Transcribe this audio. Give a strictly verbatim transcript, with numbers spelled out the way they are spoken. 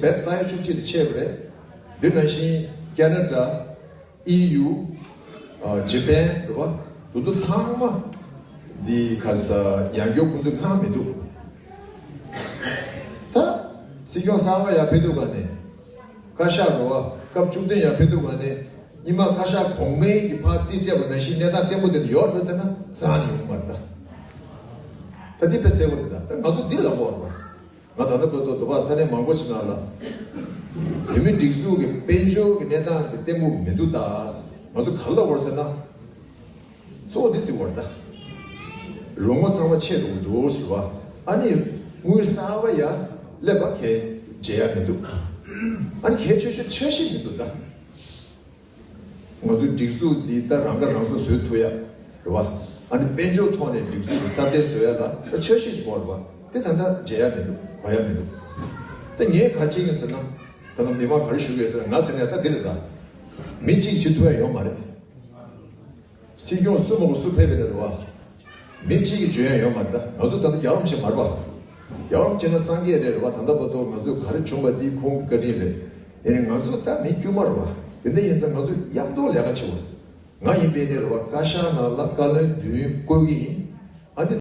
བོད་ས་ཡ་བཅུ་གཅིག་དེ་ཆད་པ་རེད། འདི་ནང་བཞིན་ཀེ་ན་ཌ། ཨི་ཡུ། ཨ། ཇི་པན་རེད་བ། དེ་ཚོ་ཚང་མ་འདི་ག་ས་ཡང་སྐྱར་ཁོང་ཚོས་གནང་མི་འདུག་ད་སྲིད་སྐྱོང་གསར་པ་ཡར་ཕེབས་དུས་ག་ནས། བཀའ་ཤག་རེད་བ། སྐབས་བཅུ་བདུན་ཡར་ཕེབས་དུས་ག་ནས། ཉི་མ་བཀའ་ཤག་གོང་མའི་གི་ཕར་རྩིས་སྤྲད་པ་ནང་བཞིན་གནས་སྟངས་བརྟན་པོ་དེ་འདྲ་ཡོད་རེད་ཟེར་ན་རྩ་ནས་ཡོང་གི་མ་རེད་ད། ད་འདི་དཔེ་གསལ་པོ་རེད་ད། ད་ང་ཚོ་འདི་ལབ་དགོས་རེད་བ། ང་ད་ལྟ་བར་དུ་འདི་པར་ས་གནས་མང་པོ་ཞིག་ནང་ལ། བོད་མི་སྒྲིག་འཛུགས་ཀྱི་དཔལ་འབྱོར་གྱི་གནས་སྟངས་དེ་བརྟན་པོ་མི་འདུག་ད། ང་ཚོ་ག་རེ་ལབ་དགོས་རེད་ཟེར་ན། གཙོ་བོ་འདི་ཟེར་དགོས་རེད་ད། རོགས་དངུལ་ཚང་མ་ཆད་འགྲོ་གི་འདུག་ཟེར་བ། ཨ་ནི་དངུལ་གསར་པ་ཡར་སླེབས་པ་གས་བརྗེ་ཡ་མི་འདུག་ཨ་ནི་གལ་ཆེ་ཤོས་འཆར་གཞི་མི་འདུག་ད། ང་ཚོའི་སྒྲིག་འཛུགས་འདི་ད་རང་ཁ་རང་གསོ་བཟོ་ཐུབ་ཡ་རེད་བ། ཨ་ནི་དཔལ་འབྱོར་ཐོག་ནས་སྒྲིག་འཛུགས་འདི་གསར་གཏོད་བཟོ་ཡ་ལ་ད་འཆར་གཞི་ཞིག་དགོས་རེད་བ། དེ་ད་ལྟ་བརྗེ་ཡ་མི་འདུག་གོ་ཡ་མི་འདུག་ད་ངས་ག་རེ་བྱེད་ཀྱི་ཡིན་ཟེར་ན། ད་ལྟ་མི་མང་ག་རེ་ཞུ་གི་ཡོད་ཟེར་ན། ང་ཟེར་ན་ད་འདི་རེད་ད། མི་གཅིག་བྱེད་ཐུབ་ཡ་ཡོད་མ་རེད། སྲིད་སྐྱོང་སུ་མ་གོ་སུ་ཕེབས་པ་ཡིན་ན་རེད་བ། མི་གཅིག་གིས་འཇོན་ཡ་ཡོད་མ་རེད་ད། ང་ཚོ་ད་ལྟ་རྒྱལ་བ་རིན་པོ་ཆེ་མ་རེད་བ། རྒྱལ་བ་རིན་པོ་ཆེ་ན་སངས་རྒྱས་རེད་བ། ད་ལྟ་བར་དུ་ང་ཚོས་ག་རེ་བྱུང་བ་འདི་ཁོང་གི་བཀའ་དྲིན་རེད། ཡིན་ནའི་ང་ཚོ་ད་མི་དཀྱུས་མ་རེད་བ། དེ་འདྲ་ཡིན་ཙང་ང་ཚོ་མཉམ་དུ་ལས་ཀ་བྱེད་དགོས། ང་ཡིན་པའི་ནི་རེད་བ། བཀའ་ཤག་ནང་ལ་བཀའ་བློན་བདུན་བསྐོ་གི་ཡིན།